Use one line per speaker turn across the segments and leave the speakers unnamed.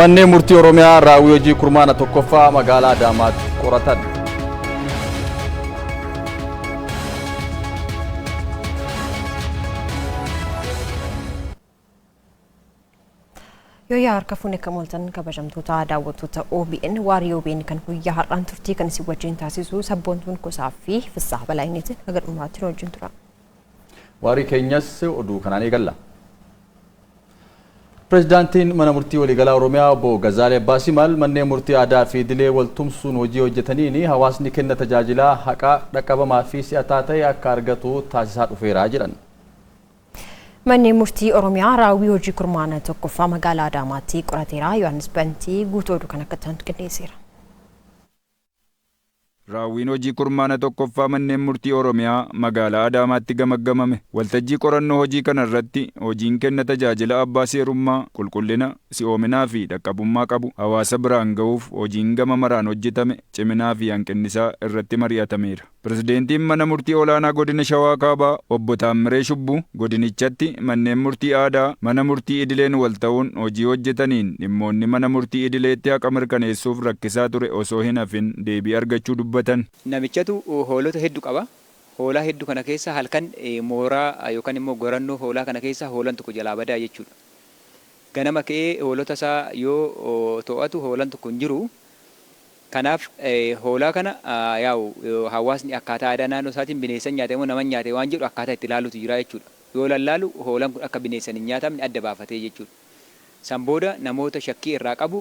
Manneen murtii Oromiyaa raawwii hojii kurmaana tokkoffaa magaalaa Adaamaatti qoratan.
Yooyaa harka fuunee akka mooltan kabajamtoota daawwattoota OBN waarii OBN kan guyyaa har'aan turtii kan isin wajjin taasisu sabboontuun gosaa fi Fissaa Balaayineetiin haga dhumaatti nu wajjin tura.
Waarii keenyas oduu kanaan eegalla. Pireezidaantiin mana murtii waliigalaa Oromiyaa obbo Gazaalee Abbaa manneen murtii aadaa fi idilee waltumsuun hojii hojjetaniin hawaasni kenna tajaajilaa haqaa dhaqqabamaa fi si'ataa ta'e akka argatu taasisaa dhufeera jedhan.
Manneen murtii Oromiyaa raawwii hojii kurmaana tokkoffaa magaalaa Adaamaatti qorateera. Yohaannis Bantii guutuu oduu kan akka ta'an qindeesseera.
Raawwiin hojii kurmaana tokkoffaa manneen murtii Oromiyaa magaalaa Adaamaatti gamaggamame. Waltajjii qorannoo hojii kana irratti hojiin kenna tajaajila abbaa seerummaa, qulqullina, si'oominaa fi dhaqqabummaa qabu hawaasa biraan ga'uuf hojiin gama maraan hojjetame ciminaa fi hanqinnisaa irratti mari'atameera. Pirezidaantiin mana murtii olaanaa godina Shawaa Kaabaa obbo Taammiree Shubbuu godinichatti manneen murtii aadaa mana murtii idileen wal ta'uun hojii hojjetaniin dhimmoonni mana murtii idileetti haqa mirkaneessuuf rakkisaa ture osoo hin hafin deebii argachuu dubbatan.
Namichatu hoolota hedduu qaba. Hoolaa hedduu kana keessa halkan mooraa yookaan immoo gorannoo hoolaa kana keessa hoolaan tokko jalaa badaa jechuudha. Ganama ka'ee hoolota isaa yoo to'atu hoolaan tokko hin jiru. Kanaaf hoolaa kana yaa'u hawaasni akkaataa aadaa naannoo isaatiin bineensa nyaate moo nama nyaate waan jedhu akkaataa itti ilaalutu jira jechuudha. Yoo lallaalu hoolaan kun akka bineensan hin nyaatamne adda baafatee jechuudha. San booda namoota shakkii irraa qabu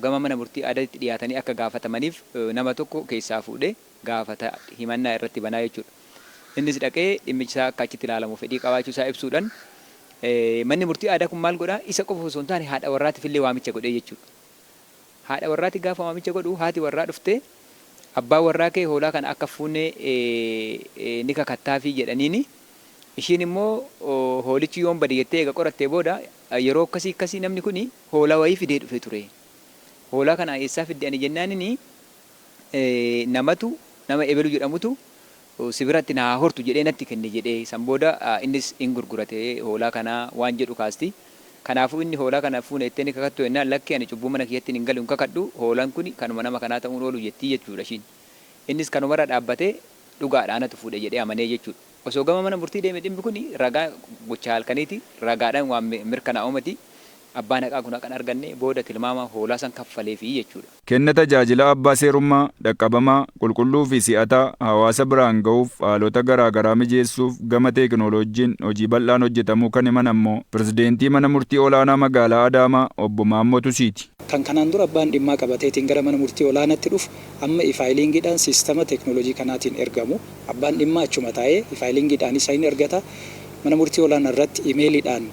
gama mana murtii aadaatti dhiyaatanii akka gaafatamaniif nama tokko keessaa fuudhee gaafata himannaa irratti banaa jechuudha. Innis dhaqee dhimmichi isaa akka achitti ilaalamu fedhii qabaachuu isaa ibsuudhaan manni murtii aadaa kun maal godhaa isa qofa osoo hin taane haadha warraatiif illee waamicha godhee jechuudha. Haadha warraati gaafa waamicha godhu haati warraa dhuftee abbaa warraa kee hoolaa kana akka fuunee ni kakattaafii jedhaniini ishiin immoo hoolichi yoon bade jettee eega qorattee booda yeroo akkasii akkasii namni kun hoolaa wayii fidee dhufe ture. Hoolaa kana eessaa fidde ani jennaanini namatu nama ebelu jedhamutu si biratti na haa hortu jedhee natti kenne jedhee san booda innis in gurgurate hoolaa kana waan jedhu kaasti. Kanaafuu inni hoolaa kana fuune jettee ni kakattu jennaan lakki ani cubbuu mana kiyyatti hin galu hin kakadhu hoolaan kun kanuma nama kanaa ta'uun oolu jettii jechuudha ishiin. Innis kanumarra dhaabbatee dhugaadha anatu fuudhe jedhee amanee jechuudha. Osoo gama mana murtii deeme dhimmi kun ragaa gocha halkaniiti ragaadhaan waan mirkanaa'umati abbaan haqaa kun haqan arganne booda tilmaama hoolaa san kaffaleefi jechuudha.
Kenna tajaajila abbaa seerummaa dhaqqabamaa qulqulluu fi si'ataa hawaasa biraan ga'uuf haalota garaa garaa mijeessuuf gama teekinooloojiin hojii bal'aan hojjetamuu kan himan ammoo pirezidaantii mana murtii olaanaa magaalaa Adaamaa obbo Maammoo Tusiiti.
Kan kanaan dura abbaan dhimmaa qabateetiin gara mana murtii olaanaatti dhufu amma e-filingiidhaan siistama teekinooloojii kanaatiin ergamu abbaan dhimmaa achuma taa'ee e-filingiidhaan isa hin ergata mana murtii olaanaa irratti imeeliidhaan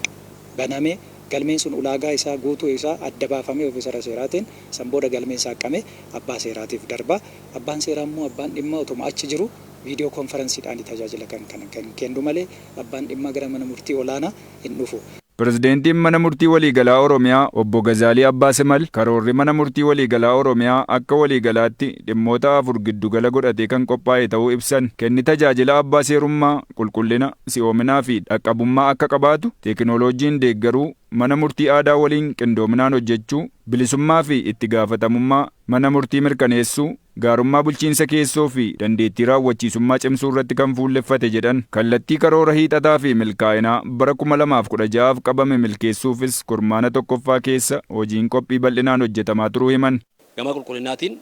banamee galmeen sun ulaagaa isaa guutuu isaa adda baafamee ofiisara seeraatiin san booda galmeen saaqamee abbaa seeraatiif darba. Abbaan seeraa immoo abbaan dhimma otuma achi jiru viidiyoo konferensiidhaan tajaajila kan kennu malee abbaan dhimma gara mana murtii olaanaa hin dhufu.
Pirezidaantiin mana murtii waliigalaa Oromiyaa obbo Gazaalii Abbaa Simal karoorri mana murtii waliigalaa Oromiyaa akka waliigalaatti dhimmoota afur giddugala godhatee kan qophaa'e ta'uu ibsan. Kenni tajaajila abbaa seerummaa qulqullina, si'oominaa fi dhaqqabummaa akka qabaatu teekinooloojiin deeggaruu, mana murtii aadaa waliin qindoominaan hojjechuu, bilisummaa fi itti gaafatamummaa mana murtii mirkaneessuu, gaarummaa bulchiinsa keessoo fi dandeettii raawwachiisummaa cimsuu irratti kan fuulleffate jedhan. Kallattii karoora hiixataa fi milkaa'inaa bara 2016 qabame milkeessuufis kurmaana tokkoffaa keessa hojiin qophii bal'inaan hojjetamaa turuu himan.
Gama qulqullinaatiin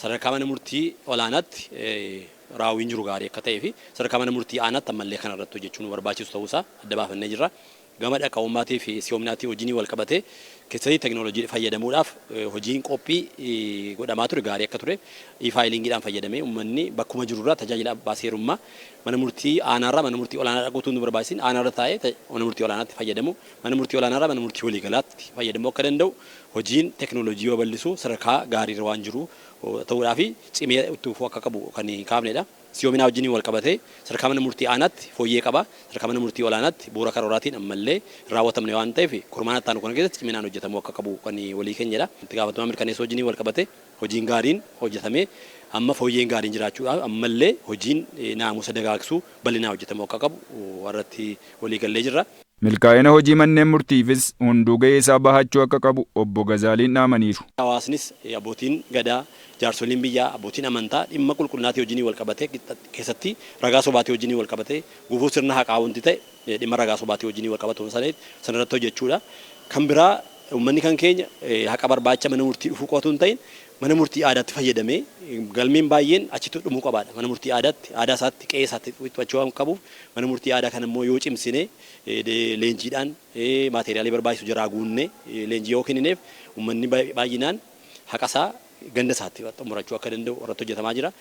sadarkaa mana murtii olaanaatti raawwiin jiru gaarii akka ta'ee fi sadarkaa mana murtii aanaatti ammallee kana irratti hojjechuun nu barbaachisu ta'uusaa adda baafannee jirra. Gama dhaqqabummaatii fi si'oominaatii hojiin wal qabatee keessatti teekinooloojii fayyadamuudhaaf hojiin qophii godhamaa ture gaarii akka ture e-filingiidhaan fayyadamee uummanni bakkuma jirurraa tajaajila abbaa seerummaa mana murtii aanaarraa mana murtii olaanaa dhaquutu nu barbaachisin aanaarra taa'ee mana murtii olaanaatti fayyadamu mana murtii olaanaarraa mana murtii waliigalaatti fayyadamuu akka danda'u hojiin teekinooloojii babal'isuu sadarkaa gaariirra waan jiru ta'uudhaa fi cimee itti fufuu akka qabu kan kaafnedha. Si'oominaa wajjin wal qabatee sadarkaa mana murtii aanaatti fooyyee qaba. Sadarkaa mana murtii olaanaatti bu'uura karooraatiin ammallee raawwatamne waan ta'eef kurmaana itti aanu kana keessatti ciminaan hojjetamuu akka qabu kan walii keenyadha. Itti gaafatamummaa mirkaneessuu wajjin wal qabatee hojiin gaariin hojjetamee amma fooyyeen gaariin jiraachuudhaaf ammallee hojiin naamusa dagaagsuu bal'inaan hojjetamuu akka qabu irratti walii gallee jirra.
Milkaa'ina hojii manneen murtiifis hunduu gahee isaa bahachuu akka qabu obbo Gazaaliin dhaamaniiru.
Hawaasnis, abbootiin gadaa, jaarsoliin biyyaa, abbootiin amantaa dhimma qulqullinaatii wajjin wal qabatee, keessatti ragaa sobaatii wajjin wal qabatee, gufuu sirna haqaa wanti ta'e dhimma ragaa sobaatii wajjin wal qabatu sanarratti hojjechuudha. Kan biraa, uummanni kan keenya haqa barbaacha mana murtii dhufuu qotu hin ta'in, mana murtii aadaatti fayyadamee galmeen baay'een achitti dhumuu qabaadha. Mana murtii aadaatti, aadaa isaatti, qe'ee isaatti to'achuu waan qabuuf, mana murtii aadaa kana immoo yoo cimsine, leenjiidhaan maateeriyaalii barbaachisu jiraa guunnee leenjii yoo kennineef, uummanni baay'inaan haqa isaa ganda isaatti xumurachuu akka danda'u irratti hojjetamaa jira.